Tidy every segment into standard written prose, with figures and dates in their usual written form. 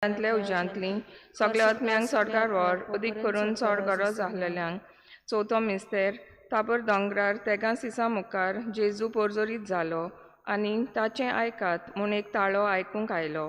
उज्यांतलीं सगल्या आत्म्यांक स्वर्गार व्हर, अदीक करून चड गरज आसलेल्यांक. चवथो मिस्तेर. ताबर दोंगरार तेगां सिसां मुखार जेजू पोरजोरीत जालो आनी ताचें आयकात म्हूण एक ताळो आयकूंक आयलो.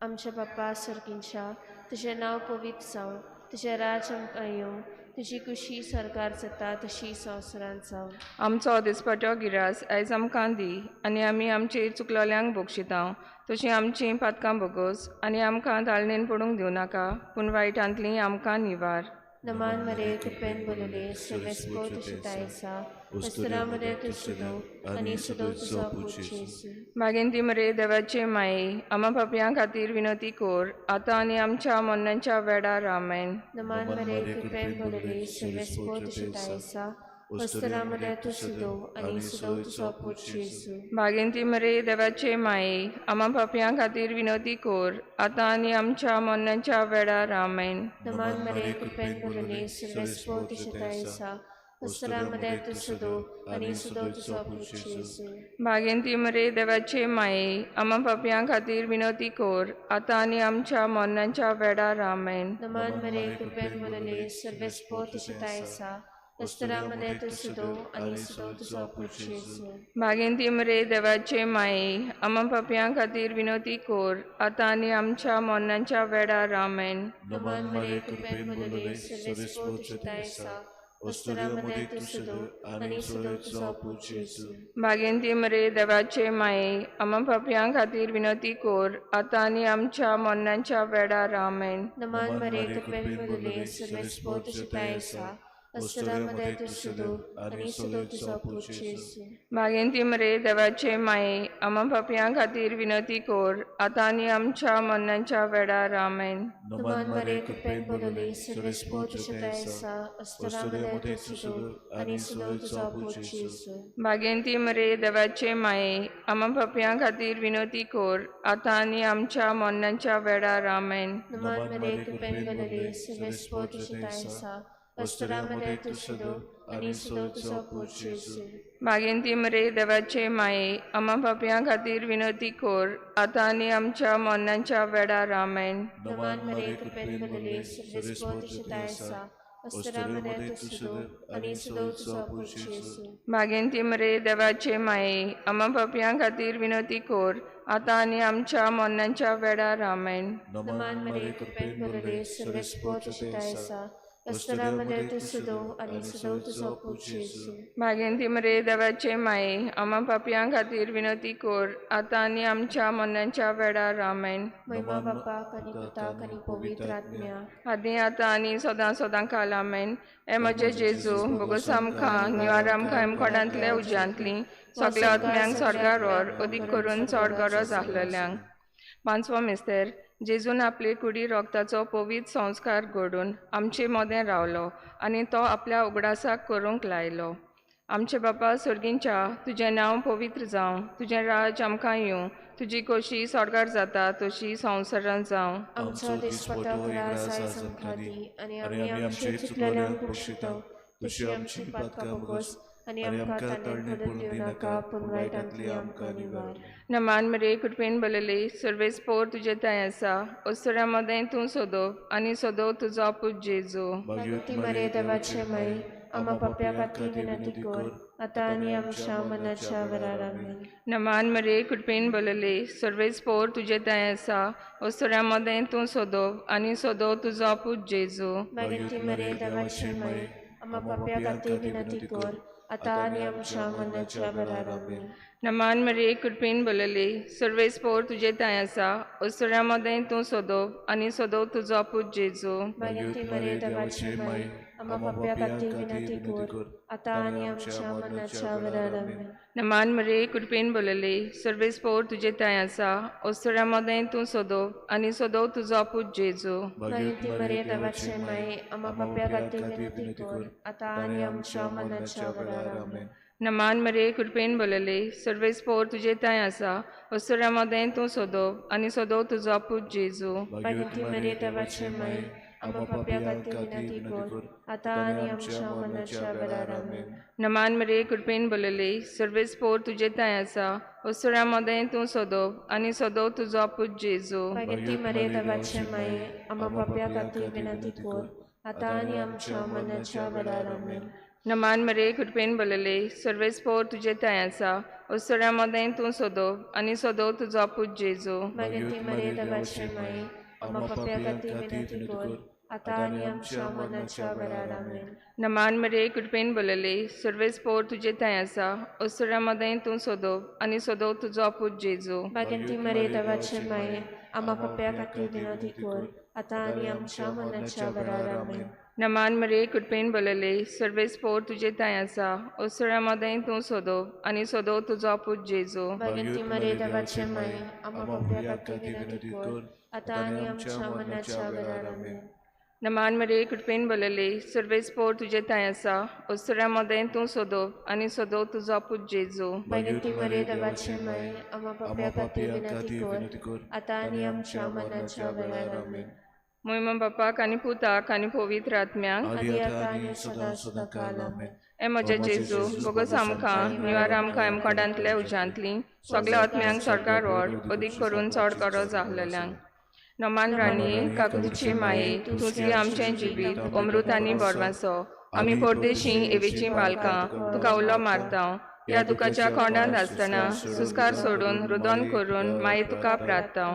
आमच्या बाप्पा सर्गींच्या, तुजें नांव पवित्र जावं, तुजें राज आमकां येवं, तुजी कुशी सरकार जाता तशी संवसारांत जावं. आमचो दिसपटो गिरास आयज आमकां दी आनी आमी आमचेर चुकलोल्यांक बक्षितांव तशीं आमचीं पातकां भोगोस आनी आमकां ताळणेन पडूंक दिवं नाका, पूण वायटांतलीं आमकां निवार. नमान मरे कृपेन बोलले सर्वेस्पो तुझे आसा, वस्तुरा मरे तूं सुदो आनी सुदो तुजो पूत जेजू. मागीर मरे देवाचे माये, आमा पापयां खातीर विनंती कोर आतां आनी आमच्या मरणाच्या वेळार. आमेन. नमान मरे कृपेन बोलले सर्वेस्पो तुझे आसा, वस्तुरा मरे तूं सुदो आनी सुदो तुजो पूत जेजू. भागेंती मरे देवाचे माये, आमा पापयां खातीर विनंती कोर आतां आनी आमच्या मरणाच्या वेळार. आमेन. नमान मरे कृपेन बोलले सर्वेस्पो तुझे आसा, वस्तुरा मरे तूं सुदो आनी सुदो तुजो पूत जेजू. भागेंती मरे देवाचे माये, आमा पापयां खातीर विनंती कोर आतां आनी आमच्या मरणाच्या वेळार. आमेन. नमान मरे कृपेन बोलले सर्वेस्पो तुझे आसा, वस्तुरा मरे तूं सुदो आनी सुदो तुजो पूत जेजू. भागेंती मरे देवाचे माये, आमा पापयां खातीर विनंती कोर आतां आनी आमच्या मरणाच्या वेळार. आमेन. नमान मरे कृपेन बोलले सर्वेस्पो तुझे आसा, वस्तुरा मरे तूं सुदो आनी सुदो तुजो पूत जेजू. भागेंती मरे देवाचे माये, आमा पापयां खातीर विनंती कोर आतां आनी आमच्या मरणाच्या वेळार. आमेन. नमान मरे कृपेन बोलले सर्वेस्पो तुझे आसा, वस्तुरा मरे तूं सुदो आनी सुदो तुजो पूत जेजू. भागेंती मरे देवाचे माये, आमा पापयां खातीर विनंती कोर आतां आनी आमच्या मरणाच्या वेळार. आमेन. नमान मरे कृपेन बोलले सर्वेस्पो तुझे आसा, वस्तुरा मरे तूं सुदो आनी सुदो तुजो पूत जेजू. भागेंती मरे देवाचे माये, आमा पापयां खातीर विनंती कोर आतां आनी आमच्या मरणाच्या वेळार. आमेन. नमान मरे कृपेन बोलले सर्वेस्पो तुझे आसा, वस्तुरा मरे तूं सुदो आनी सुदो तुजो पूत जेजू. भागेंती मरे देवाचे माये, आमा पापयां खातीर विनंती कोर आतां आनी आमच्या मरणाच्या वेळार. आमेन. नमान मरे कृपेन बोलले सर्वेस्पो तुझे आसा, वस्तुरा मरे तूं सुदो आनी सुदो तुजो पूत जेजू. भागेंती मरे देवाचे माये, आमा पापयां खातीर विनंती कोर आतां आनी आमच्या मरणाच्या वेळार. आमेन. नमान मरे कृपेन बोलले सर्वेस्पो तुझे आसा, वस्तुरा मरे तूं सुदो आनी सुदो तुजो पूत जेजू. भागेंती मरे देवाचे माये, आमा पापयां खातीर विनंती कोर आतां आनी आमच्या मरणाच्या वेळार. आमेन. महिमा बापाक आनी पुताक आनी पवित्र आत्म्याक, आदी आतां आनी सदां सदां काल. आमेन. हे म्हजे जेजू, भोगोस आमकां निवार आमकां हेमकोडांतल्या उज्यांतलीं सगल्या आत्म्यांक स्वर्गार व्हर, अदीक करून चड गरज आसलेल्यांक. पांचवो मिस्तेर. जेजून आपले कुडी रोगताचो पवित्र संस्कार घडून आमचे मदें रावलो आनी तो आपल्या उगडासाक करूंक लायलो. आमचे बापा सर्गींच्या, तुजें नांव पवित्र जावं, तुजें राज आमकां येवं, तुजी खोशी स्वर्गार जाता तशी संवसारांत जावं. आमचो दिसपटो ग्रास आयज आमकां दी आनी आमी आमचे चुकलेल्यांक बक्षिता तशी आमची पातकां भोगोस आनी आमकां ताणें पडून दिवनाका, पूण वायटांतली आमकां निवार. नमान मरे कृपेन बलले सर्वेस्पोर तुजे थंय आसा, अस्तुऱ्यां मदें तूं सोदो आनी सोदो तुजो पूत जेजू. भगवती मरे देवाचे माई, आमा पापया खातीर विनंती कर आतां आनी आमच्या मनाच्या वेळार. आमेन. नमान मरे कृपेन बलले सर्वेस्पोर तुजे थंय आसा, अस्तुऱ्यां मदें तूं सोदो आनी सोदो तुजो पूत जेजू. भगवती मरे देवाचे माई, आमा पापया खातीर विनंती कर आतां आनी आमच्या मनाच्या वेळार. आमेन. नमान मरे कृपेन बलले सर्वेस्पोर तुजे थंय आसा, अस्तुऱ्यां मदें तूं सोदो आनी सोदो तुजो पूत जेजू. भगवती मरे देवाचे माई, आमा पापया खातीर विनंती कर आतां आनी आमच्या मनाच्या वेळार. आमेन. नमान मरे कृपेन बलले सर्वेस्पोर तुजे थंय आसा, अस्तुऱ्यां मदें तूं सोदो आनी सोदो तुजो पूत जेजू. भगवती मरे देवाचे माई, आमा पापया खातीर विनंती कर आतां आनी आमच्या मनाच्या वेळार. आमेन. नमान मरे कृपेन बलले सर्वेस्पोर तुजे थंय आसा, अस्तुऱ्यां मदें तूं सोदो आनी सोदो तुजो पूत जेजू. भगवती मरे देवाचे माई, आमा पापया खातीर विनंती कर आतां आनी आमच्या मरणाच्या वेळार. आमेन. नमान मरिये, कृपेन भरलेली, सर्वेस्पोर तुजे थंय आसा, ओसऱ्या मदें तूं सोदोव आनी सोदोव तुजो पूत जेजू. भाग्यवती मरिये, देवाचे माये, आमा पापया खातीर विनंती कर आतां आनी आमच्या मरणाच्या वेळार. आमेन. नमान मरिये, कृपेन भरलेली, सर्वेस्पोर तुजे थंय आसा, ओसऱ्या मदें तूं सोदोव आनी सोदोव तुजो पूत जेजू. भाग्यवती मरिये, देवाचे माये, आमा पापया खातीर विनंती कर आतां आनी आमच्या मरणाच्या वेळार. आमेन. नमान मरिये, कृपेन भरलेली, सर्वेस्पोर तुजे थंय आसा, ओसऱ्या मदें तूं सोदोव आनी सोदोव तुजो पूत जेजू. भाग्यवती मरिये, देवाचे माये, आमा पापया खातीर विनंती कर आतां आनी आमच्या मरणाच्या वेळार. आमेन. नमान मरिये, कृपेन भरलेली, सर्वेस्पोर तुजे थंय आसा, ओसऱ्या मदें तूं सोदोव आनी सोदोव तुजो पूत जेजू. भाग्यवती मरिये, देवाचे माये, आमा पापया खातीर विनंती कर आतां आनी आमच्या मरणाच्या वेळार. आमेन. नमान मरिये, कृपेन भरलेली, सर्वेस्पोर तुजे थंय आसा, ओसऱ्या मदें तूं सोदोव आनी सोदोव तुजो पूत जेजू. भाग्यवती मरिये, देवाचे माये, आमा पापया खातीर विनंती कर आतां आनी आमच्या मरणाच्या वेळार. आमेन. मोहिमा बापाक आनी पुताक आनी पवित्र आत्म्याक, आदी आतां आनी सदां सदां काल. आमेन. ए म्हजे जेजू, बोगस आमकां निवार आमकां एमकोडांतल्या उज्यांतली सगल्या आत्म्यांक सरकार व्हर, अदीक करून चड गरज आहलेल्यांक. नमान राणये, काकुतीची माये, तुजी आमचें जिवीत अमृत आनी बोरवासो. आमी परदेशी एवेचीं बालकां तुका उलो मारता. ह्या दुखाच्या कोंडांत आसतना सुस्कार सोडून रुदन करून माये तुका प्रार्थता.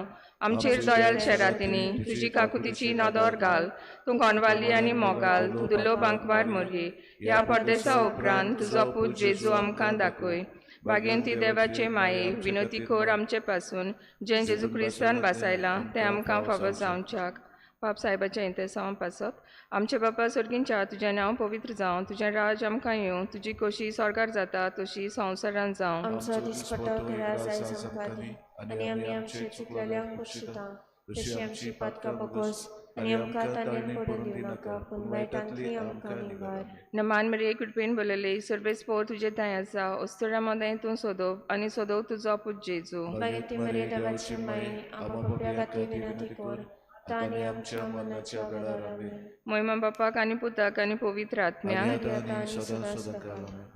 आमचेर दयाल शेरातिनी तुजी काकुतीची नदर घाल. तूं कोणवाली आनी मोगाल दुलो बांकवार मोरये. ह्या परदेसा उपरांत तुजो पूत जेजू आमकां दाखय. भाग्यंती देवाचे माये, विनोती कर आमचे पासून, जें जेजू क्रिस्तान वासायलां तें आमकां फावो जावच्याक. बाप साहेबाचें इंतेसांव पासत. आमचे बापा सर्गींच्या, तुजें नांव पवित्र जावं, तुजें राज आमकां येवं, तुजी खोशी स्वर्गार जाता तशी संवसारांत जावं. आमचो दिसपट्टो घरा आयज आमकां दी आनी आमी आमचे चुकलेल्यांक बक्षिता तशी आमची पातकां बगोस आनी आमकां ताणें पडून दिवनाका, पूण वायटांतली आमकां निवार. नमान मरिये, कृपेन भरलेली, सर्वेस्पोर तुजे थंय आसा, ओस्तुरा मदें तूं सोदोव आनी सोदोव तुजो पूत जेजू. भाग्यवती मरिये, देवाची माये, आमा पापया खातीर विनंती कर आतां आनी आमच्या मरणाच्या वेळार. आमेन. मोहिमा बापाक आनी पुताक आनी पवित्र आत्म्याक, आदी आतां आनी सदां सदां काल. आमेन.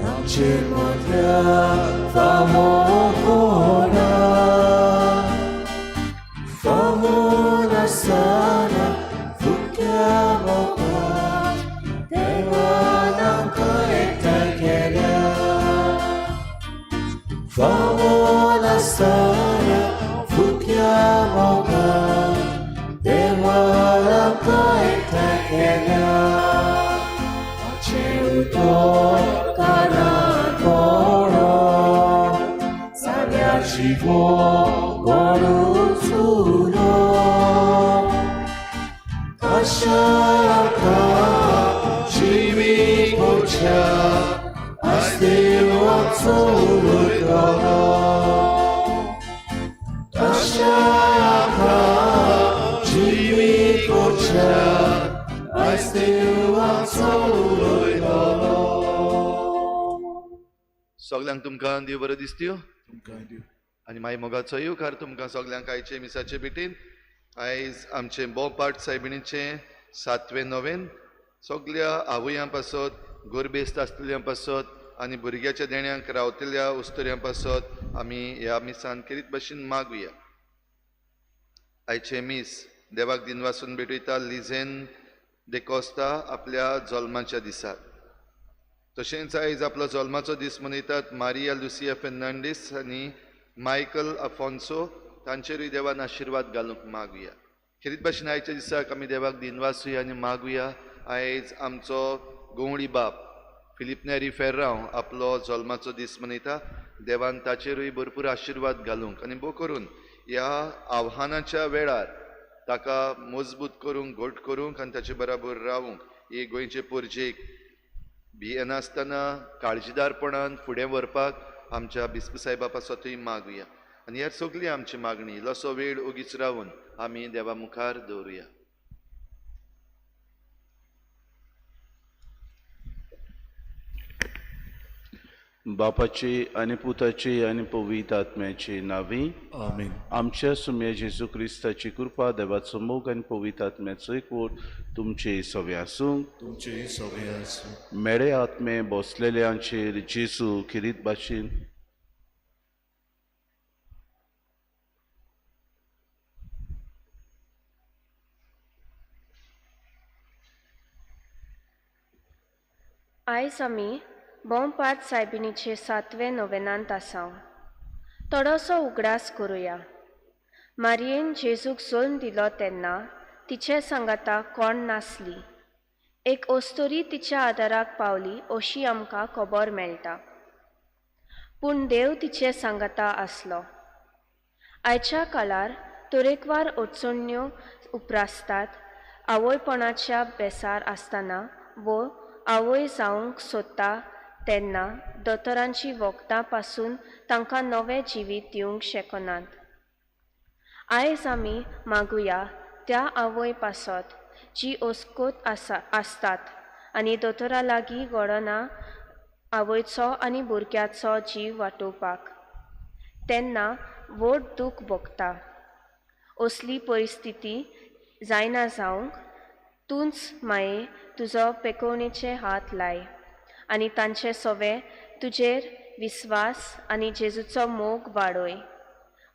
आमचे मोठ्या फावोना, फावोना साना फुक्या मोगान देवान आमकां एकठांय केल्या. फावोना साना फुक्या मोगान देवान आमकां एकठांय केल्या. उदक कानार पडोन सान्याची गोडून आशा जिवीत करच्या आयज देव आमचो उलयतलो. सगल्यांक तुमकां देव बरो दिसत्यो तुमकां देव. आनी मागीर मोगाचो येवकार तुमकां सगल्यांक आयचे मिसाचे भेटीन. आयज आमचें बोपाट सायबिणीचें सातवें नवेन सगल्या आवयां पासत, गोरबेस्त आसलेल्या पासत आनी भुरग्याच्या देण्यांक रावतल्या उस्तुऱ्यां पासत आमी ह्या मिसान खेरीत भशेन मागुया. आयचें मीस देवाक दिनवासून भेटयता लिझेन देकोस्ता आपल्या जल्माच्या दिसाक. तशेंच आयज आपलो जल्माचो दीस मनयतात मारिया लुसिया फेर्नांडीस आनी मायकल अफोन्सो, तांचेरूय देवान आशिर्वाद घालूंक मागुया. खेरीत भाशेन आयच्या दिसाक आमी देवाक दिनवासूया आनी मागुया. आयज आमचो गंवळी बाप फिलीप नेरी फेर्रांव आपलो जल्माचो दीस मनयता. देवान ताचेरूय भरपूर आशिर्वाद घालूंक आनी बो करून ह्या आव्हानाच्या वेळार ताका मजबूत करूंक, घट करूंक आनी ताचे बराबर रावूंक ही गोंयचे पोरजेक भियेनासतना काळजीदारपणान फुडें व्हरपाक आमच्या बिस्प सायबा पासतूय मागुया. आनी ह्या सगली आमची मागणी इल्लोसो वेळ ओगीच रावन आमी देवा मुखार दवरुया. बापाची आनी पुताची आनी पवित्र आत्म्याची नावी. आमेन. आमच्या सुम्या जेजू क्रिस्ताची कृपा, देवाचो मोग आनी पवित्र आत्म्याचो एकवट तुमचे सवे आसूं. तुमचेय सवे आसूं. मेळे आत्मे बसलेल्यांचेर जेजू खेरीत भाशेन आयज आमी बोंपाट सायबिणीचे सातवे नोवेनांत आसाव. थोडोसो उगडास करुया. मारयेन जेजूक जल्म दिलो तेन्ना तिचे सांगाता कोण नासली. एक अस्तोरी तिच्या आदाराक पावली अशी आमकां खबर मेळटा, पूण देव तिचे सांगाता आसलो. आयच्या काळार तरेकवार अडचण्यो उप्रासतात. आवयपणाच्या बेसार आसतना वो आवय जावंक सोदता तेन्ना दोतोरांची वखदां पासून तांकां नवें जिवीत दिवंक शकनात. आयज आमी मागुया त्या आवय पासत जी ओस्कोत आसा आसतात आनी दोतोरा लागीं घडना आवयचो आनी भुरग्याचो जीव वाटोवपाक, तेन्ना व्हड दूख भोगता. असली परिस्थिती जायना जावंक तूंच माये तुजो पेकोवणेचे हात लाय आनी तांचे सवे तुजेर विस्वास आनी जेजूचो मोग वाडय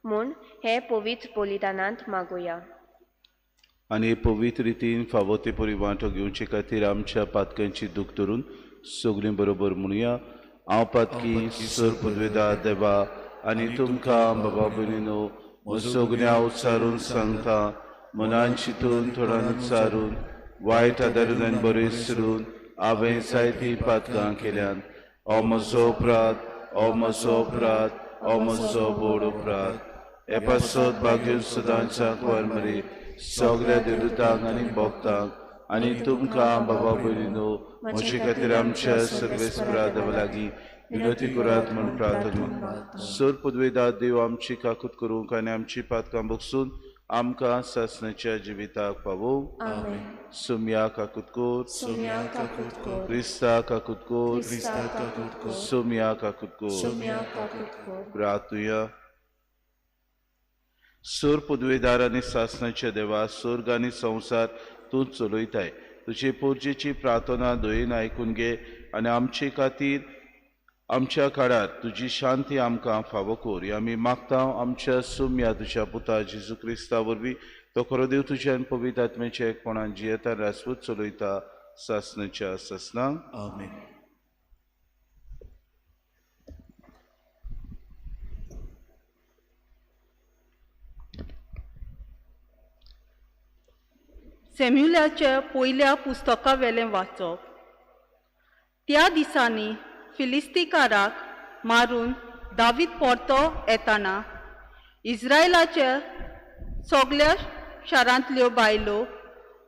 म्हूण हें पवित्र बलिदानांत मागुया. आनी पवित्र रितीन फावो ते परी वांटो घेवचे खातीर आमच्या पातक्यांची दूख धरून सगळीं बरोबर म्हणुया. हांव पातकी सर पुदवेदा देवा आनी तुमकां बाबा भयणीनो सगळ्यां उच्चारून सांगता, मनान चिंतून थोड्यान उच्चारून वायट आदारून आनी बरें सरून हांवें जायतीं पातकां केल्यान. हो म्हजो अपराध, हो म्हजो अपराध, हो म्हजो बोड अपराध. हे पासत भाग्य सदांच्या कुवार सगळ्या देवतांक आनी भक्तांक आनी तुमकां बाबा भयणीनो म्हजे खातीर आमच्या सगळे देवा लागीं विनंती करात म्हूण प्रार्थना. सर पदवेदार देव आमची काकूत करूंक आनी आमची पातकां बगसून आमकां सासणाच्या जिविताक पावोवं. आमेन. सुम्या काकूत कर, सुम्या काकूत कर, क्रिस्ता काकूत कर, क्रिस्ता काकूत कर, सुम्या काकूत कर. सुम्या काकूत कर. प्रार्थुया. सोर पदवेदार आनी सासणाच्या देवा, स्वर्ग आनी संवसार तूं चलयताय. तुजे पोरजेची प्रार्थना दयेन आयकून घे आनी आमचे खातीर आमच्या काळार तुजी शांती आमकां फावो कर. आमी मागता आमच्या सुम्या तुज्या पुता जेजू क्रिस्ता वरवीं, तो खरो देव तुज्या आनी पवित्र आत्म्याच्या एकपणान जियेता राजपूत चलयता सासणाच्या सासणाक. आमेन. सेम्युलाच्या पयल्या पुस्तका वेलें वाचप. त्या दिसांनी फिलिस्तीकाराक मारून दावीद परतो येताना इस्रायलाच्या सगल्या शारांतल्यो बायलो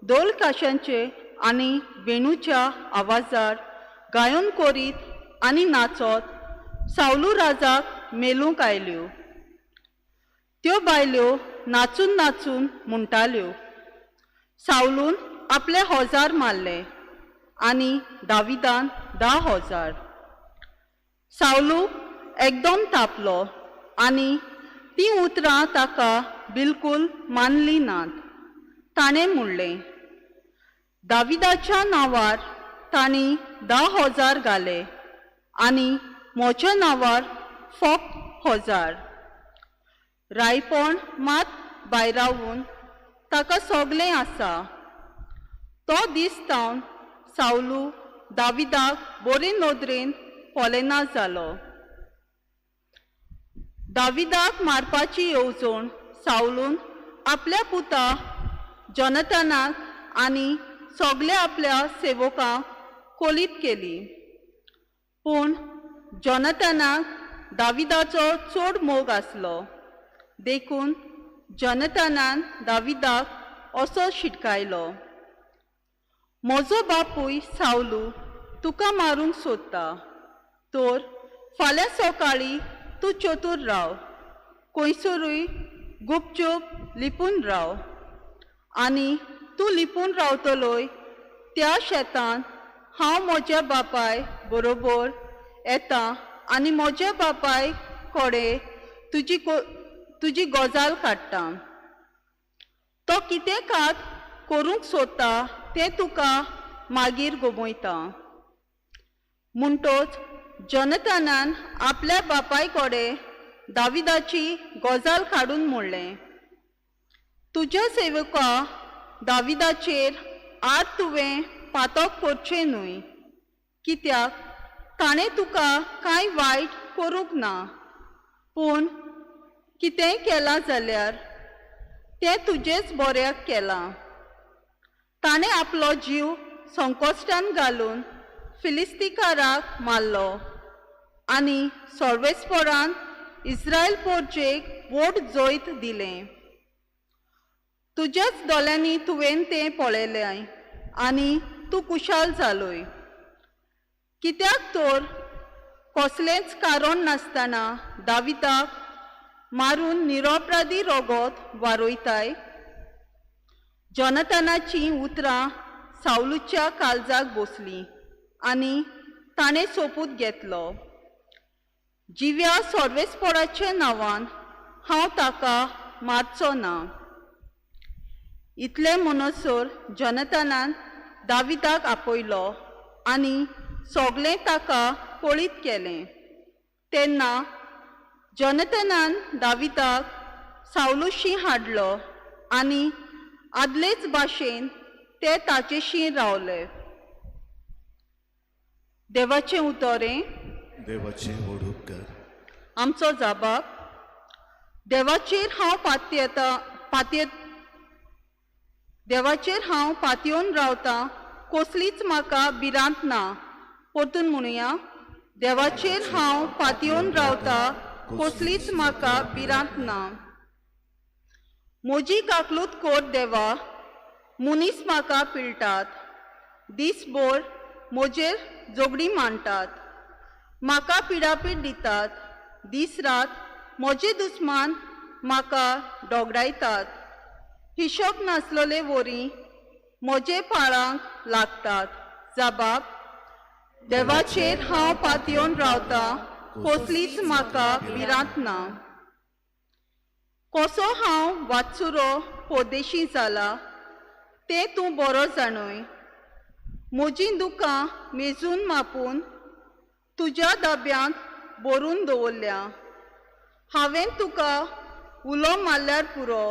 धोल काशांचे आनी वेणूच्या आवाजार गायन करीत आनी नाचत सावलू राजाक मेलूंक आयल्यो. त्यो बायल्यो नाचून नाचून म्हणटाल्यो, सावलून आपले 1000 मारले आनी दाविदान 10,000. सावलू एकदम तापलो आनी तीं उतरां ताका बिलकूल मानलीं नात. ताणें म्हणलें, दाविदाच्या नांवार तांणी 10,000 घाले आनी म्हज्या नांवार फक्त 1,000. रायपण मात भायरावून ताका सगलें आसा. तो दीस तावन सावलू दाविदाक बरे नदरेन पळयना जालो. दाविदाक मारपाची येवजण सावलून आपल्या पुता जोनाथनाक आनी सगल्या आपल्या सेवकांक कोलीत केली. पूण जोनाथनाक दाविदाचो चड मोग आसलो, देखून जोनाथनान दाविदाक असो शिटकायलो, म्हजो बापूय सावलू तुका मारूंक सोदता, तर फाल्यां सकाळीं तूं चतूर राव, खंयसरूय गुपचूप लिपून राव आनी तूं लिपून रावतलोय त्या शेतान हांव म्हज्या बापाय बरोबर येता आनी म्हज्या बापाय कडेन तुजी गजाल काडटा. तो कितें कात करूंक सोदता तें तुका मागीर गमयता. म्हणटोच जोनाथनान आपल्या बापाय कडेन दाविदाची गजाल काडून म्हणलें, तुज्या सेवका दाविदाचेर आड तुवें पातक करचें न्हय, कित्याक ताणें तुका कांय वायट करूंक ना, पूण कितेंय केलां जाल्यार तें तुजेच बऱ्याक केलां. ताणें आपलो जीव संकोश्टान घालून फिलिस्तीकाराक मारलो आनी सर्वेस्परान इस्रायल पोरजेक व्हड जैत दिलें. तुज्याच दोळ्यांनी तुवें तें पळयलें आनी तूं कुशाल जालोय. कित्याक तर कसलेंच कारण नासतना दाविदाक मारून निरपराधी रगत वारयताय. जोनाथनाचीं उतरां सावलूच्या काळजाक बसलीं आनी ताणें सोपूत घेतलो, जिव्या सर्वेस्पराच्या नांवान हांव ताका मारचो ना. इतलें म्हणसर जोनाथनान दाविदाक आपयलो आनी सगलें ताका कळीत केलें. तेन्ना जोनाथनान दाविदाक सावलूशी हाडलो आनी आदलेच भाशेन ते ताचेशी रावले. देवाचें उतरें. देवाचे व्हड उपकार. आमचो जाबाक, देवाचेर हांव पातयेता पातये देवाचेर हांव पातयेवन रावतां, कसलीच म्हाका भिरांत ना. परतून म्हणुया, देवाचेर हांव पातयेवन रावतां, कसलीच म्हाका भिरांत ना. म्हजी काकलूत कोर देवा, मनीस म्हाका पिळटात, दीसभर म्हजेर झगडीं मांडटात, म्हाका पिडापीड दितात, दीस रात म्हजे दुस्मान म्हाका डोगडायतात, हिशोब नासलेले वरी म्हजे पाळांक लागतात. जबाब, देवाचेर हांव पातयेवन रावतां, कसलीच म्हाका भिरांत ना. कसो हांव वाचुरो परदेशी जाला तें तूं बरो जाणूय. म्हजीं दुकां मेजून मापून तुज्या दाब्यांत भरून दवरल्या. हांवें तुका उलो मारल्यार पुरो,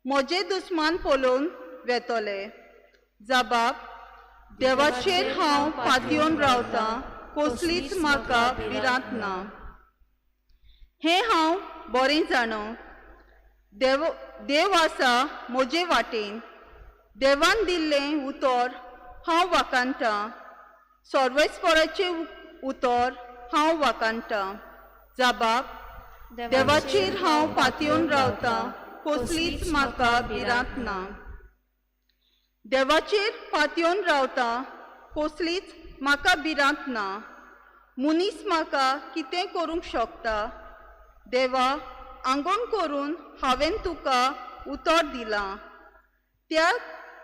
म्हजे दुस्मान पळोवन वेतले. जबाब, देवाचेर हांव पातयेवन रावतां, कसलीच म्हाका भिरांत ना. हें हांव बरें जाणो, देव देव आसा म्हजे वाटेन, देवान दिल्लें उतर हांव वाखाणटां, सर्वेस्पराचें उतर हांव वाखाणटां. जबाब, देवाचेर हांव पातयेवन रावतां, कसलीच म्हाका भिरांत ना. देवाचेर पातयेवन रावतां, कसलीच म्हाका भिरांत ना. मनीस म्हाका कितें करूंक शकता? देवा, आंगण करून हांवें तुका उतर दिलां, त्या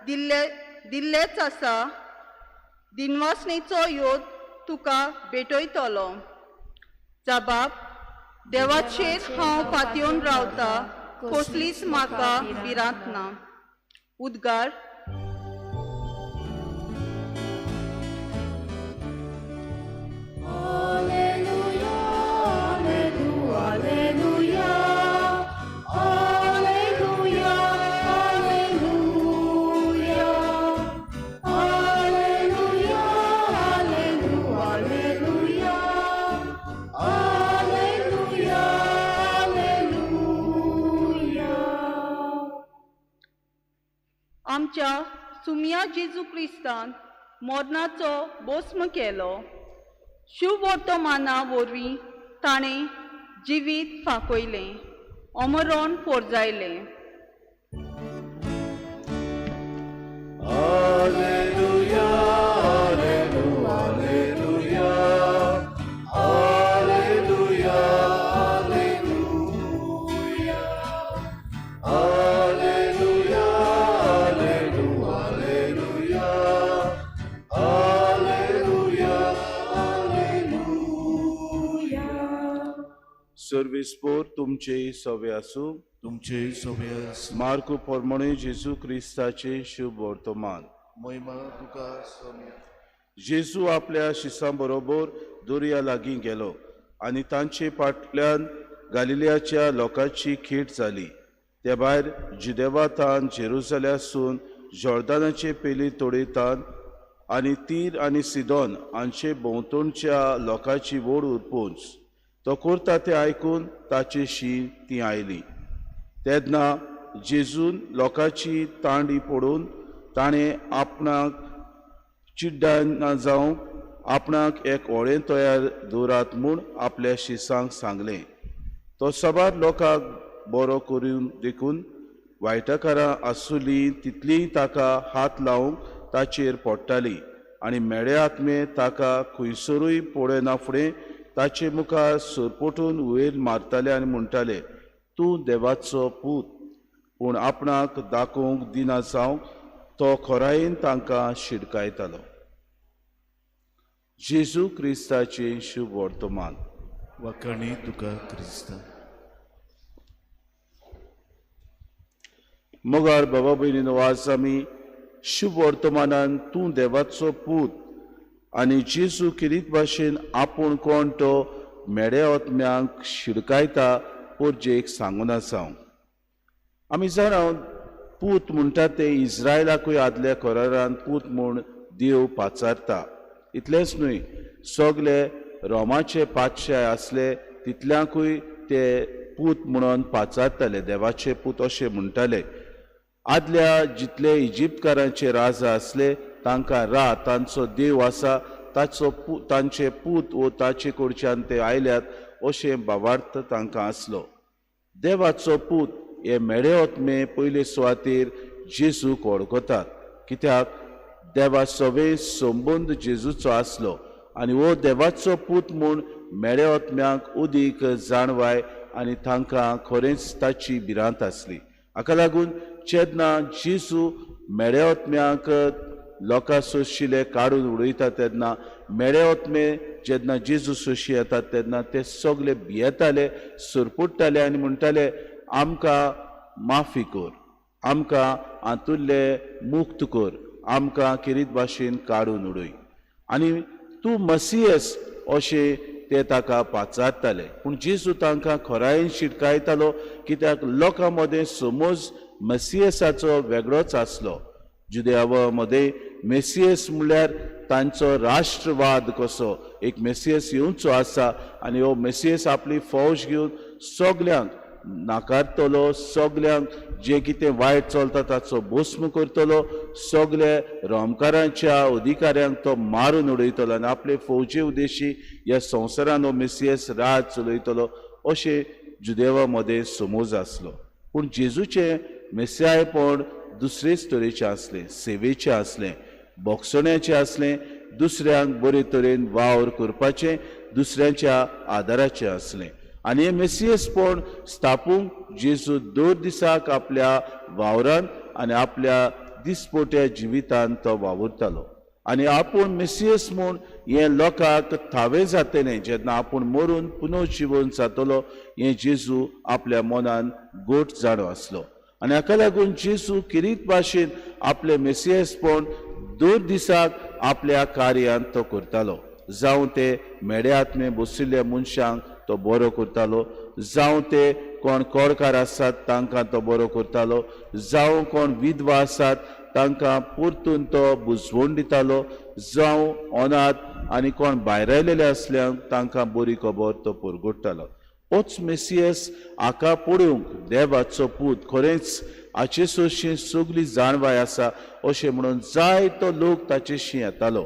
दिल्लेच आसा. दिनवासणेचो योद तुका भेटयतलो. जबाब देवाचेर हांव पातयेवन रावता, कसलीच म्हाका भिरांत ना. उद्गार. आमच्या सुमया जेजू क्रिस्तान मरणाचो भस्म केलो. शुभवर्तमाना वरवीं ताणें जिवीत फांकयलें, अमरण पोरजायलें. Alleluia, alleluia, alleluia, alleluia, alleluia, alleluia, alleluia, alleluia. Service पोर तुमचे सवे आसूं. तुमचे सोबे आसूं. मार्कू प्रमाणे जेजू क्रिस्ताचे शुभ वर्तमान. महिमा तुका सोम्या. जेजू आपल्या शिसां बरोबर दर्या लागीं गेलो आनी तांचे फाटल्यान गालिलियाच्या लोकांची खेट जाली. ते भायर जुदेवातान जेरुजल्यासून जॉर्दानाचे पेली तोडयतान आनी तीर आनी सिदोन हांचे भोंवतणच्या लोकांची व्हड उरपोंच. तो करता तें आयकून ताचे शी ती आयली. तेन्ना जेजून लोकांची तांडी पडून ताणें आपणाक चिड्डाना जावंक आपणाक एक होळें तयार दवरात म्हूण आपल्या शिसांक सांगलें. तो साबार लोकांक बरो करून देखून वायटकारां आसुली तितलीय ताका हात लावंक ताचेर पडटाली आनी मेळे आत्मे ताका खंयसरूय पळयना फुडें ताचे मुखार सरपटून वयर मारताले आनी म्हणटाले, तूं देवाचो पूत. पूण आपणाक दाखोवंक दिना जावंक तो खोरायेन तांकां शिडकायतालो. जेजू क्रिस्ताचें शुभ वर्तमान. वाखाणी तुका क्रिस्ता. मोगार बाबा भयणीनो, आज आमी शुभ वर्तमानान तूं देवाचो पूत आनी जेजू किरीत भाशेन आपूण कोण तो मेडे आत्म्यांक शिडकायता पोरजेक सांगून आसा. आमी जाणा पूत म्हणटा ते इस्रायलाकूय आदल्या करारान पूत म्हूण देव पाचारता. इतलेंच न्हय, सगले रोमाचे पातशाय आसले तितल्यांकूय ते पूत म्हणून पाचारताले, देवाचे पूत अशें म्हणटाले. आदल्या जितले इजिप्तकारांचे राजा आसले तांकां रा तांचो देव आसा, ताचो तांचे पूत वो ताचे कडच्यान ते आयल्यात अशें भावार्थ तांकां आसलो. देवाचो पूत हे मेडे आत्मे पयले सुवातेर जेजूक वळखतात, कित्याक देवा सवे संबंद जेजूचो आसलो आनी हो देवाचो पूत म्हूण मेडे आत्म्यांक उदीक जाणवाय आनी तांकां खरेंच ताची भिरांत आसली. हाका लागून जेन्ना जेजू मेडे आत्म्यांक लोकां सोशिले काडून उडयता तेन्ना मेडे आत्मे जेन्ना जेजू सोशी येतात तेन्ना ते सगले भियेताले, सरपुट्टाले आनी म्हणटाले, आमकां माफी कर, आमकां हातूंतले मुक्त कर, आमकां किरीत भाशेन काडून उडय आनी तूं मसियस अशें ते ताका पाचारताले. पूण जेजू तांकां खोरायेन शिटकायतालो, कित्याक लोकां मदें समज मसियसाचो वेगळोच आसलो. जुदेवा मदें मेसियस म्हणल्यार तांचो राष्ट्रवाद कसो एक मेसियस येवचो आसा आनी हो मेसियस आपली फौज घेवन सगल्यांक नाकारतलो, सगल्यांक जें कितें वायट चलता ताचो भस्म करतलो, सगळे रोमकारांच्या अधिकाऱ्यांक तो मारून उडयतलो आनी आपले फौजे उद्देशी ह्या संवसारान हो मेसियस राज चलयतलो अशें जुदेवा मदें समज आसलो. पूण जेजूचें मेसियायपण दुसरेच तरेचें आसलें, सेवेचें आसलें, बोगसण्याचें आसलें, दुसऱ्यांक बरे तरेन वावर करपाचें, दुसऱ्यांच्या आदाराचें आसलें. आनी हें मेसियसपण स्थापूंक जेजू दर दिसाक आपल्या वावरान आनी आपल्या दिसपोट्या जिवितान तो वावुरतालो. आनी आपूण मेसियस म्हूण हें लोकांक थावें जातलें जेन्ना आपूण मरून पुनर्जिवन जातलो हें जेजू आपल्या मनान गोट जाणो आसलो. आनी हाका लागून जेजू किरीत भाशेन आपलें मेसियसपण दर दिसाक आपल्या कार्यांत तो करतालो. जावं ते मेड्या आत्मे बशिल्ल्या मनशांक तो बरो करतालो, जावं ते कोण कोडकार आसात तांकां तो बरो करतालो, जावं कोण विधवा आसात तांकां परतून तो बुजवण दितालो, जावं अनाथ आनी कोण भायर आयलेले आसल्यार तांकां बरी खबर तो परगडटालो. होच मेसियस हाका पळोवंक देवाचो पूत खरेंच हाचे सोशी सगली जाणवाय आसा अशें म्हणून जायतो लोक ताचेशी येतालो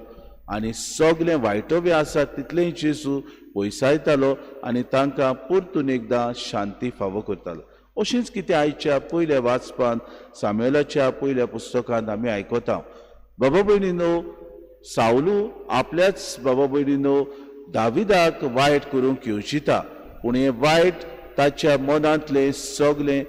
आनी सगलें वायटोवे आसा तितलेंय जेजू पयसायतालो आनी तांकां परतून एकदां शांती फावो करतालो. अशेंच कितें आयच्या पयल्या वाचपांत सामुएलाच्या पयल्या पुस्तकांत आमी आयकता. बाबा भयणीनो, सावलू आपल्याच बाबा भयणीनो दाविदाक वायट करूंक येवजिता, पूण हें वायट ताच्या मनांतलें सगलें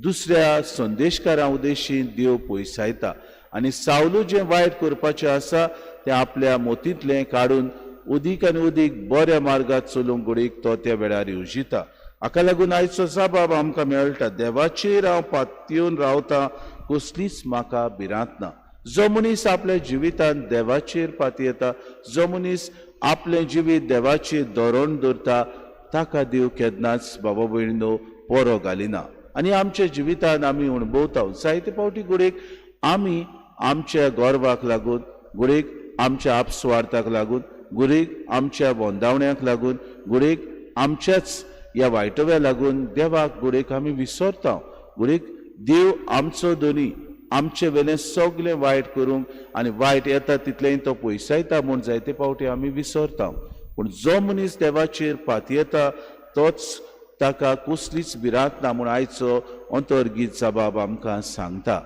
दुसऱ्या संदेशकारां उदेशी देव पयसायता आनी सावलू जें वायट करपाचें आसा तें आपल्या मोतींतलें काडून उदीक आनी उदीक बऱ्या मार्गात चलूंक घडीक तो त्या वेळार येवजिता. हाका लागून आयचो जाबाब आमकां मेळटा, देवाचेर हांव पातयेवन रावता, कसलीच म्हाका भिरांत ना. जो मनीस आपल्या जिवितांत देवाचेर पातयेता, जो मनीस आपलें जिवीत देवाचेर धरून दवरता ताका देव केन्नाच बाबा भयणीनो पोरो घालिना. आनी आमच्या जिवितांत आमी अणभवता जायते फावटी घडयेक आमी आमच्या गर्वाक लागून, घडयेक आमच्या आपस्वार्थाक लागून, घडयेक आमच्या वंदावण्याक लागून, घडयेक आमच्याच ह्या वायटव्या लागून देवाक घडयेक आमी विसरता. घडयेक देव आमचो दोनी आमचे वेलें सगलें वायट करूंक आनी वायट येता तितलेंय तो पयसायता म्हूण जायते फावटी आमी विसरता. पूण जो मनीस देवाचेर पातयेता तोच ताका कसलीच भिरांत ना म्हूण आयचो अंतर्गीत जबाब आमकां सांगता.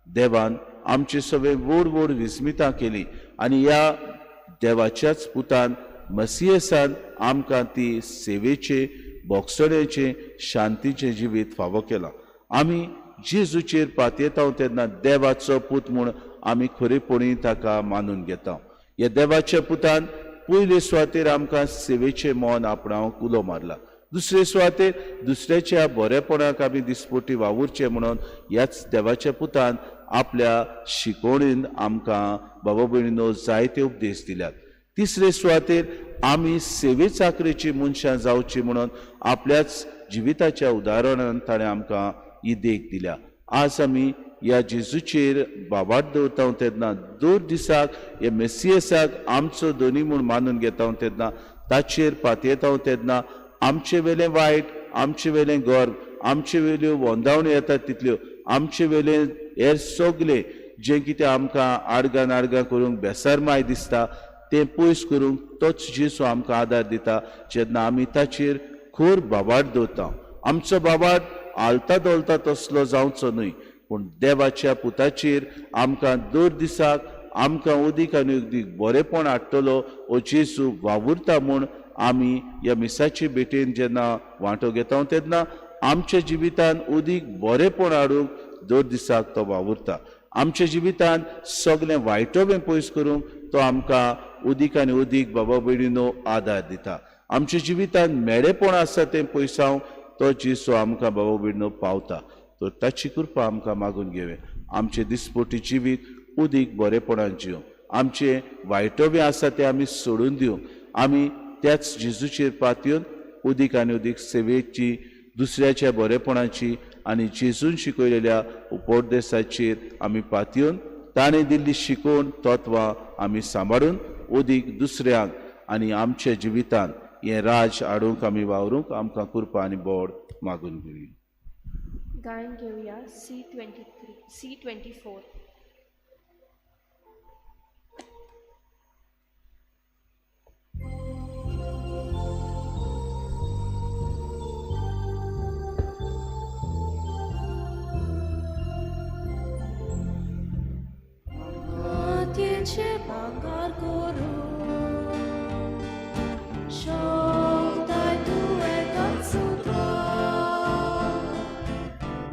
देवान आमचे सगळे व्हड व्हड विस्मितां केली आनी ह्या देवाच्याच पुतान मसियसान आमकां ती सेवेचे, बोगसणेचें, शांतीचें जिवीत फावो केलां. आमी जेजूचेर पातयेता तेन्ना देवाचो पूत म्हूण आमी खरेपणी ताका मानून घेता. ह्या देवाच्या पुतान पयले सुवातेर आमकां सेवेचें मन आपणावंक उलो मारला, दुसरे सुवातेर दुसऱ्याच्या बरेपणाक आमी दिसपोटी वावुरचें म्हणून ह्याच देवाच्या पुतान आपल्या शिकवणीन आमकां बाबा भयणीनो जायते उपदेश दिल्यात. तिसरे सुवातेर आमी सेवे चाकरेची मनशां जावची म्हणून आपल्याच जिविताच्या उदाहरणान ताणें आमकां ही देख दिल्या. आज आमी ह्या जेजूचेर बाबाट दवरता तेन्ना दर दिसाक ह्या मेसियसाक आमचो दोनी म्हूण मानून घेता तेन्ना, ताचेर पातयेता तेन्ना आमचे वेलें वायट, आमचे वेलें गर्व, आमचे वेल्यो वंदावण्यो येतात तितल्यो, आमचे वेलें हेर सगलें जें कितें आमकां आडगां नाडगां करूंक बेसरमाय दिसता तें पयस करूंक तोच जेजू आमकां आदार दिता जेन्ना आमी ताचेर खर बाबाट दवरता. आमचो बाबाट आलता दोलता तसलो जावचो न्हय, पूण देवाच्या पुताचेर आमकां दर दिसाक आमकां उदीक आनी उदीक बरेपण हाडटलो ओ जेजू वावुरता म्हूण आमी ह्या मिसाचे भेटेन जेन्ना वांटो घेता तेन्ना आमच्या जिवितान उदीक बरेपण हाडूंक दर दिसाक तो वावुरता. आमच्या जिवितान सगलें वायटोवें पयस करूंक तो आमकां उदीक आनी उदीक बाबा भयणीनो आदार दिता. आमच्या जिवितान मेडेपण आसा तें पयसावंक तो जेजू आमकां बाबा भयणीनो पावता. तर ताची कृपा आमकां मागून घेवया. आमचें दिसपोटी जिवीत उदीक बरेपणान जिवं, आमचें वायटोवें आसा तें आमी सोडून दिवं, आमी त्याच जेजूचेर पातयेवन उदीक आनी उदीक सेवेची, दुसऱ्याच्या बरेपणाची आनी जेजून शिकयलेल्या उपदेसाचेर आमी पातयेवन ताणें दिल्ली शिकवण तत्वां आमी सांबाळून उदीक दुसऱ्यांक आनी आमच्या जिवितांत हें राज हाडूंक आमी वावरूंक आमकां कृपा आनी बोड मागून घेवया. गायन घेवया C23 C24. मातयेचें भांगर करूं शकताय तूं एकाच सुद्दां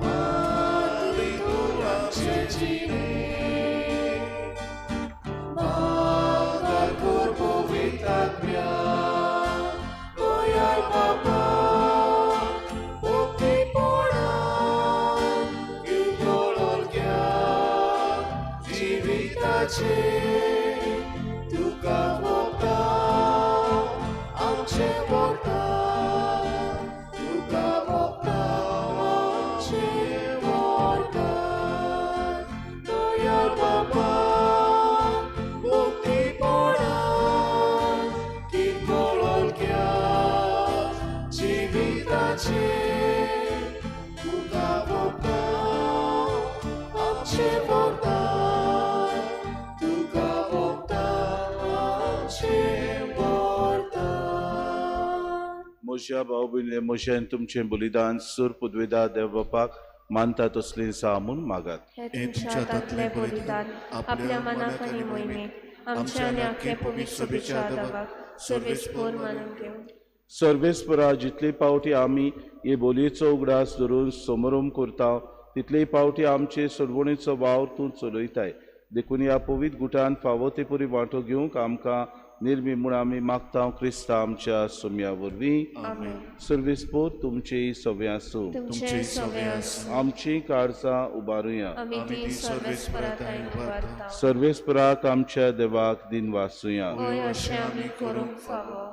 माती तूं आमचें जिणें. आमचें वरदान, तुका भोगता आमचें वरदान. दयाळ बापा मुक्तीपणान किंकोळक्या जिविताचें तुका भोगता आमचें वरदान, तुका भोगता आमचें वरदान. म्हज्या भाव भयणीले म्हजें आनी तुमचें बलिदान सूर पुदवेदा देव बापाक मानता तसलीं सा म्हूण मागात. हे तुमच्या हातांतलें बलिदान आपल्या मनाक आनी मोहिमेक आमच्या आनी आख्खे पवित्र सभेच्या देवाक सर्वेस्पोर मानून घेवं. सर्वेस्परा जितले पावटी आमी हे बोलयेचो उगडास धरून समरोम करता तितले पावटी आमचे सोडवणेचो वावर तूं चलयताय. देखून ह्या पवित्र गुटान फावो ते परी वांटो घेवंक आमकां निर्मी म्हूण आमी मागता क्रिस्ता आमच्या सोम्या वरवीं. सर्वेस्पोर तुमचेय सगळें आसूं. तुमचें सगळें आसूं. आमचीं काळजां उबारुया. आमी ती सर्वेस्परा थांय उबारता. सर्वेस्पराक आमच्या देवाक दिनवासुया. हय, अशें आमी करूंक फावो.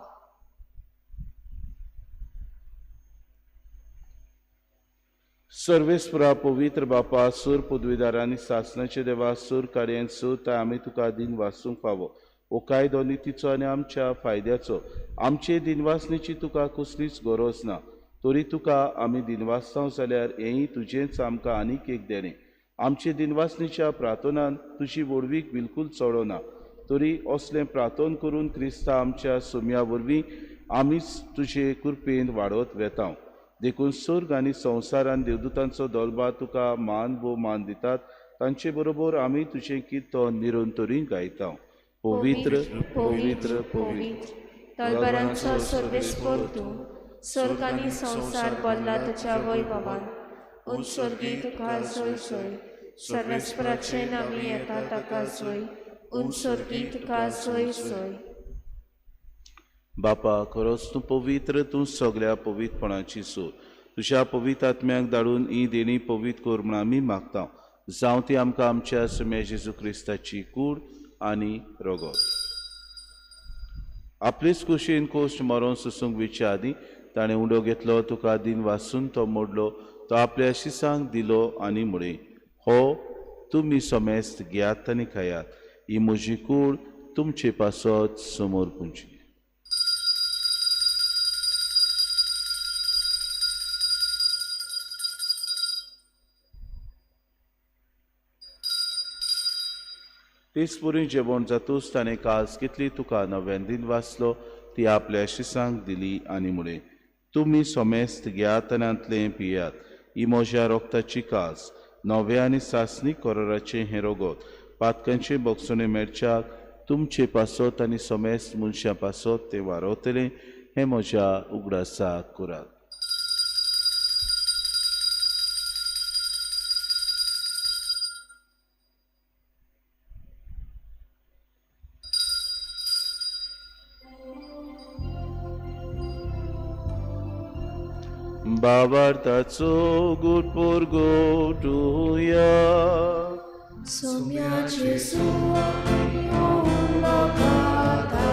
सर्वेस्परा पवित्र बापा सूर पदवीदार आनी सासणाचे देवा सूर कार्यान सूर ताय आमी तुका दिनवासूंक फावो. हो कायदो नितीचो आनी आमच्या फायद्याचो. आमचे दिनवासणेची तुका कसलीच गरज ना, तरी तुका आमी दिनवासता जाल्यार हेंय तुजेंच आमकां आनीक एक देणें. आमचे दिनवासणेच्या प्रार्थनान तुजी व्हडवीक बिलकूल चडना, तरी असलें प्रार्थन करून क्रिस्ता आमच्या सोम्या वरवीं आमीच तुजे कृपेन वाडत वेता. देखून स्वर्ग आनी संवसारान देवदूतांचो दोलबा तुका मान भोवमान दितात, तांचे बरोबर आमी तुजें किर्तन निरंतरी गायता. पवित्र पवित्र पवित्र तलवारांचो सर्वेस्पोर तूं, स्वर्ग आनी संवसार भरला तुज्या वैभवान. उंच स्वर्गी तुका जोय जोय, सर्वेस्पराचे नामी येता ताका जोय, उंच स्वर्गी तुका जोय जोय. बापा खरोच तूं पवित्र, तूं सगळ्या पवित्रपणाची सूर. तुज्या पवित्र आत्म्याक धाडून ही देणी पवित्र कर म्हूण आमी मागता. जावं ती आमकां आमच्या सोम्या जेजू क्रिस्ताची कूड आनी रगत. आपलेच कुशीन कोश्ट मरोन सोसूंक वेच्या आदीं ताणें उंडो घेतलो, तुका दिन वासून तो मोडलो, तो आपल्या शिसांक दिलो आनी म्हळें, हो तुमी समेस्त घेयात आनी खायात, ही म्हजी कूड तुमचे पासत समोर पुंची. तेच पुरी जेवण जातूच ताणें कास घेतली, तुका नव्यान दिन वाचलो, ती आपल्या शिसांक दिली आनी म्हळें, तुमी समेस्त घेयात आनी पियात, ही म्हज्या रोगताची कास, नव्या आनी सासणीक कराराचें हें रगत, पातकांचे बोगसणे मेळच्याक तुमचे पासत आनी समेस्त मनशां पासत तें वारवतलें, हें म्हज्या उगडासाक करात. बाबार्थाचो गुटपोर गोटुया. सोम्या जेजू लोकाता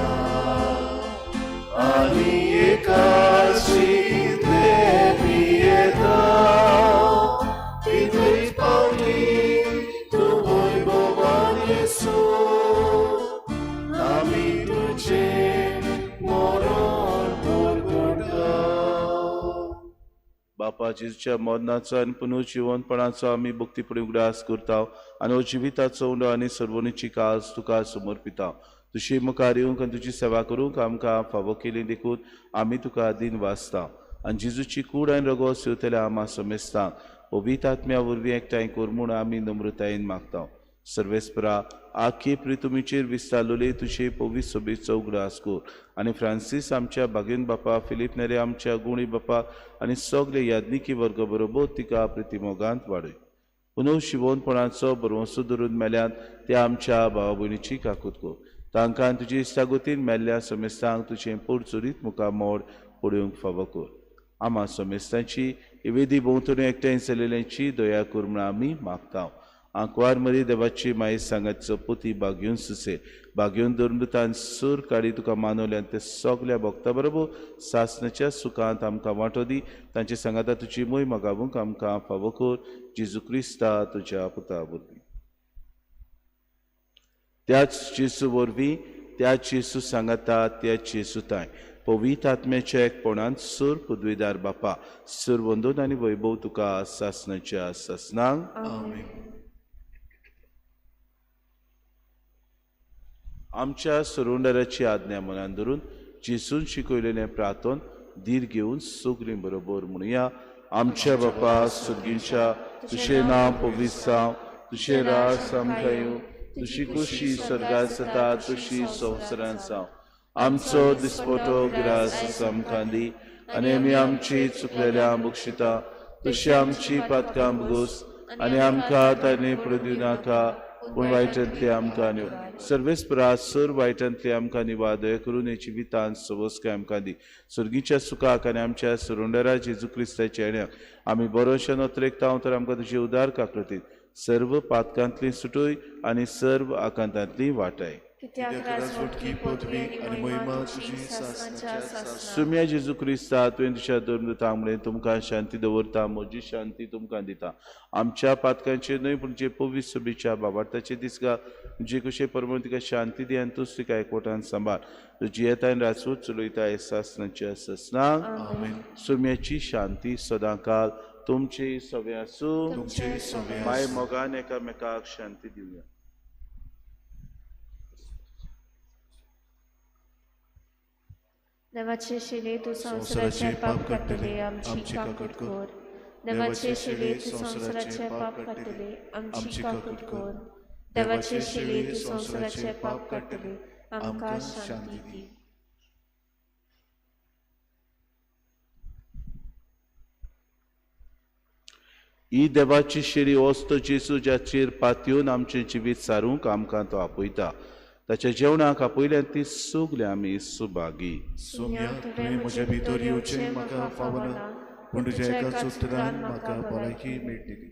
आनी एकाशितले पियेता, तितलीच पावली तूं वैभवान येसू, आमी तुजें मरण परगटा. बापा जेजूच्या मरणाचो आनी पुनर्जिवनपणाचो आमी भक्तीपणी उगडास करता आनी हो जिविताचो उंडो आनी सर्वणीची कास तुका समर्पिता. तुजी मुखार येवंक आनी तुजी सेवा करूंक आमकां फावो केली देखून आमी तुका दिन वाचता. आनी जेजूची कूड आनी रगत सेवतल्या आमा समेस्तांक पवित्र आत्म्या वरवीं एकठांय कर म्हूण आमी नम्रतायेन मागता. सर्वेस्परा आखे प्रितुमीचेर विस्तारलेले तुजे पवित्र सभेचो उगडास कर आनी फ्रांसीस आमच्या भागीन बापा, फिलीप नेरे आमच्या गुणी बापा आनी सगळे याज्ञिकी वर्ग बरोबर तिका प्रितिमोगांत वाडय. पुनव शिवोनपणाचो भरवंसो धरून मेल्यान त्या आमच्या भावा भयणीची काकूत कर. तांकां तुजी इश्टागतीन मेल्ल्या समेस्तांक तुजें पोरचुरीत मुखामोड पळोवंक फावो कर. आमा समेस्तांची वेदी भोंवतणी एकठांय चलयल्यांची दया कर म्हूण आमी मागता. आंकवार मरी देवाची माई सांगात चपुती बागेवन सुसे बागेवन धर्मदूतान सूर काडी तुका मानवले आनी ते सगल्या भक्ता बरोबर सासणाच्या सुखांत आमकां वांटो दी. तांचे सांगाता तुजी मोय मागावूंक आमकां फावो कर जेजू क्रिस्ता तुज्या पुता वरवीं. त्याच जेजू वरवीं, त्याच जेजू सांगाता, त्याच जेजू ताय पवित्र आत्म्याच्या एकपणान सूर पदवीदार बापा सूर वंदन आनी वैभव तुका सासणाच्या सासणांक. आमच्या सरुंडराची आज्ञा मनान धरून जेजून शिकयलेलें प्रार्थन धीर घेवन सगळीं बरोबर म्हणुया. आमच्या बापा सुर्गींच्या, तुजें नांव पवित्र जावं, तुजें राज आमकां येवं, तुजी खुशी स्वर्गांत जाता तशी संवसारांत जावं. आमचो दिसपटो ग्रास आमकां दी आनी आमी आमची चुकलेल्या बक्षिता तशी आमची पातकां भोगोस आनी आमकां ताणें पडूं नाका पूण वायटांतली आमकां न्हू. सर्वेस्परा सर वायटांतली आमकां निवा दया करून हे जिवितांत सवस्काय आमकां दी. सर्गीच्या सुखाक आनी आमच्या सरुंडरा जेजू क्रिस्ताच्या येण्याक आमी बरोशे नोत्रेकता तर आमकां तुजी उदार काकृतीत सर्व पातकांतली सुटूय आनी सर्व आकांतांतली वाटाय. सुम्या जेजू क्रिस्ता तुवें तुज्या धर्मदूतांक म्हणलें तुमकां शांती दवरता, म्हजी शांती तुमकां दिता. आमच्या पातकांचेर न्हय पूण जे पवित्र सभेच्या बाबार्थाचे दिसगा जे कशे परमळ तिका शांती दी आनी तूच तिका एकवटान सांबाळ. तुजी येता आनी राजवट चलयता सासणाच्या सासणाक. सुम्याची शांती सदांकाल तुमची सगळें आसूं. माय मोगान एकामेकाक शांती दिवया. देवाचे शिले तूं संवसाराचे पाप काडटले, आमची काकूट कर. देवाचे शिले तूं संवसाराचे पाप काडटले, आमची काकूट कर. देवाचे शिले तूं संवसाराचे पाप काडटले, आमकां शांती दी. ही देवाची शिरी वस्त जेजू जाचेर पातयेवन आमचें जिवीत सारूंक आमकां तो आपयता. ताच्या जेवणाक आपयल्यान ती सगळीं आमी सुभागी. सोम्या, तुवें म्हज्या भितर येवचें म्हाका फावना, पूण तुज्या एकाच उतरान म्हाका भलायकी मेळटली.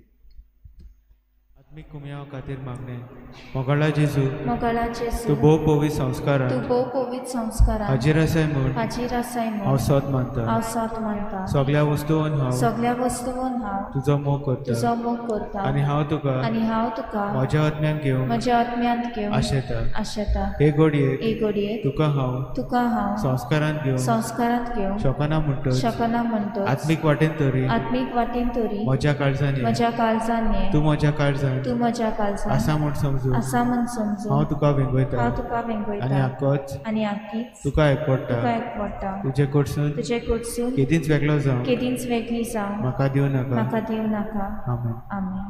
आत्मीक कुमयाव खातीर मागणें. मोगाळा जेजू, मोगाळा जेजू, तूं भोव पवित्र संस्कारान, तूं भोव पवित्र संस्कारान हाजीर आसाय म्हूण, हाजीर आसाय म्हूण हांव सोद मानता, हांव सोद मानता. सगळ्या वस्तून हांव, सगळ्या वस्तून हांव तुजो मोग करता, तुजो मोग करता. आनी हांव तुका, आनी हांव तुका म्हज्या आत्म्यांत घेवन, म्हज्या आत्म्यांत घेवन आशेता, आशेता. हे घडयेक, हे घडयेक तुका हांव, तुका हांव संस्कारांत घेवन, संस्कारांत घेवन शकना म्हणटच, शकना म्हणटच, आत्मीक वाटेन तरी, आत्मीक वाटेन तरी म्हज्या काळजान, म्हज्या काळजान ये, तूं म्हज्या काळजान, तूं म्हज्या काळजान आसा म्हूण समजून, आसा म्हूण समजून हांव तुका वेंगयता, हांव तुका वेंगयता. आनी आकोच, आनी आकीच तुका एकवडटा, तुका एकवडटा. तुजे कडसून, तुजे कडसून केदींच वेगळो जावं, केदींच वेगळी जावं म्हाका दिवं नाका, म्हाका दिवं नाका. आमेन. आमेन.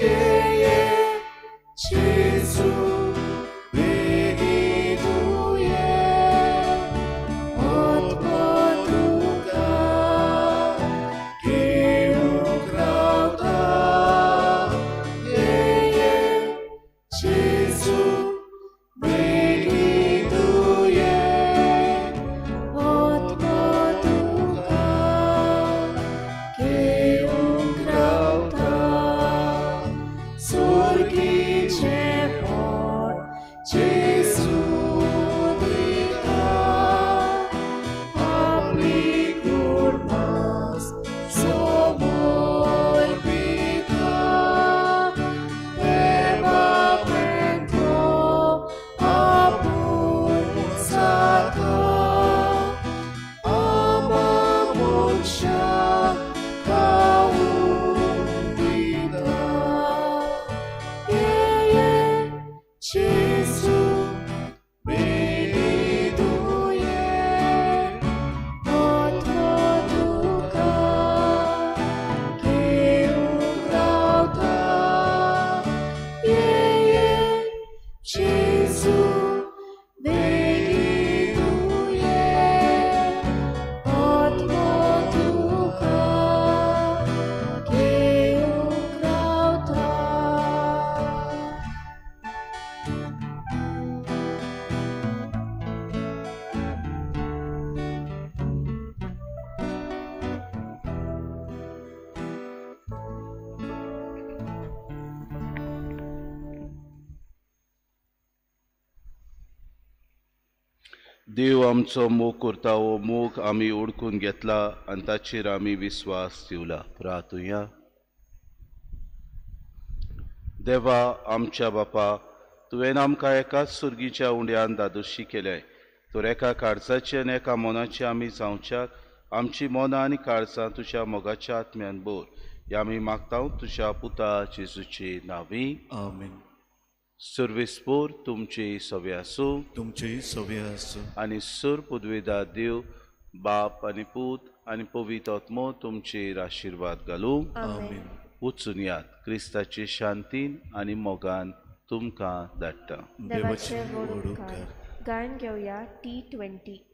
Yeah. देव आमचो मोग करता, हो मोग आमी ओडकून घेतला आनी ताचेर आमी विस्वास दिवला. प्रार्थुया. देवा आमच्या बापा, तुवें आमकां एकाच सुर्गीच्या उंड्यान दादोशी केल्याय, तर एका काळजाचे आनी एका मनाचे आमी जावच्याक आमची मनां आनी काळजां तुज्या मोगाच्या आत्म्यान भर. ह्या आमी मागता तुज्या पुता जेजूचे नांवी. आमेन. सर्वेस्पोर तुमचे सवे आसूं, तुमचेय सवे आसूं. आनी सर पुदवेदा देव बाप आनी पूत आनी पवित्र आत्मो तुमचेर आशिर्वाद घालूं. आमेन. वचून यात, क्रिस्ताचे शांतीन आनी मोगान तुमकां धाडटा. देवाचे व्हड उपकार. गायन घेवया T20.